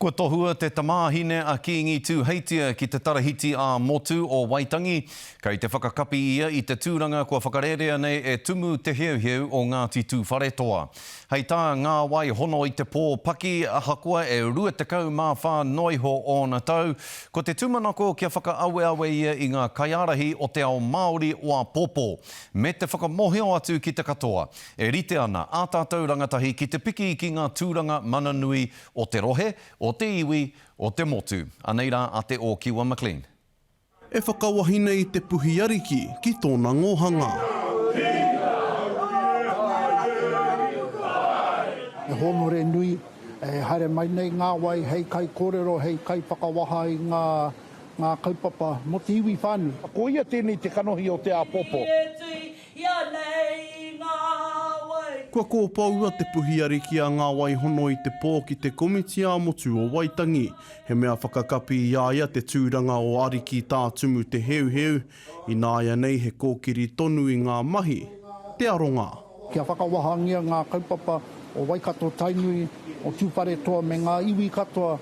Kua tohua te tamāhine a Kīngi Tūheitia ki te Tarahiti ā-Motu o Waitangi. Kei te whakakapi ia i te tūranga kua whakarērea nei e Tumu Te Heuheu o Ngāti Tūwharetoa. Hei tā Ngāwai Hono i te Pō Paki, ahakoa e 24 noa iho ōna tau, ko te tūmanako kia whakaaweawe ia i ngā kaiārahi o te ao Māori o āpōpō, me te whakamōhio atu ki te katoa, e rite ana ā tātou rangatahi ki te piki ki ngā tūranga mana nui o te rohe, o te iwi, o te motu. Anei rā a Te Ōkiwa McLean. E whakawahine i te puhi ariki ki tōna ngōhanga. He hōnore nui e haere mai nei ngā wai hei kaikōrero, hei kaiwhakawaha i ngā ngā kaupapa mō te iwi whānui. Ko ia tēnei te kanohi o te āpōpō. Kua kōpoua te puhi ariki a Ngā Wai Hono i te Pō ki te Komiti ā-Motu o Waitangi. He mea whakakapi i a ia te tūranga o Ariki Tā Tumu Te Heuheu. Ināianei he kōkiri tonu i ngā mahi, te aronga. Kia whakawahangia ngā kaupapa o Waikato-Tainui, o Tūwharetoa me ngā iwi katoa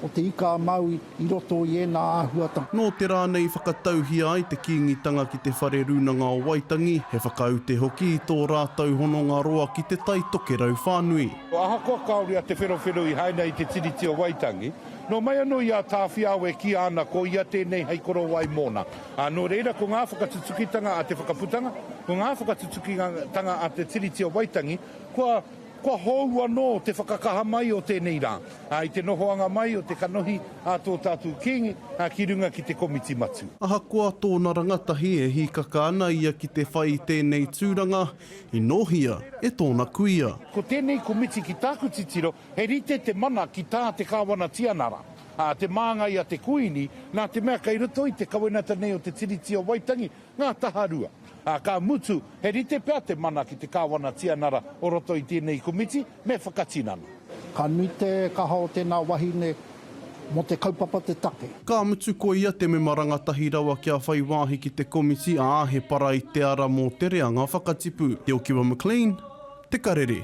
o Te Ika-a-Māui i roto i ēnā āhuatanga. Nō te rā nei whakatauhia ai te Kīngitanga ki te Whare Rūnanga o Waitangi, he whakaute hoki i tō rātou hononga roa ki Te Tai Tokerau whānui. Ahakoa kāore a Te Wherowhero i haina i te Tiriti o Waitangi, nō mai anō i a Tāwhiao e kīia ana ko ia tēnei hei korowai mōna. Ā, nō reira ko ngā whakatutukitanga a te Whakaputanga, ko ngā whakatutukitanga a te Tiriti o Waitangi, kua, kua hou anō te whakakaha mai o tēnei rā, ā, i te nohoanga mai o te kanohi a tō tātou Kīngi, ā, ki runga ki te Komiti Matua. Ahakoa tōna rangatahi e hīkaka ana ia ki te whai i tēnei tūranga, i nōhia e tōna kuia. Ko tēnei komiti ki tāku titiro, he rite te mana ki tā te Kāwana Tianara, ā, te māngai a te Kuini, nā te mea kei roto i te kawenata nei o te Tiriti o Waitangi, ngā taharua. Ā, ka mutu, he rite pea te mana ki te Kāwana Tianara o roto i tēnei komiti, me whakatinana. Ka nui te kaha o tēnā wahine mō te kaupapa te take. Ka mutu ko ia te mema rangatahi rawa kia whai wāhi ki te komiti, ā, he para i te ara mō te reanga whakatipu. Te Okiwa McLean, Te Karere.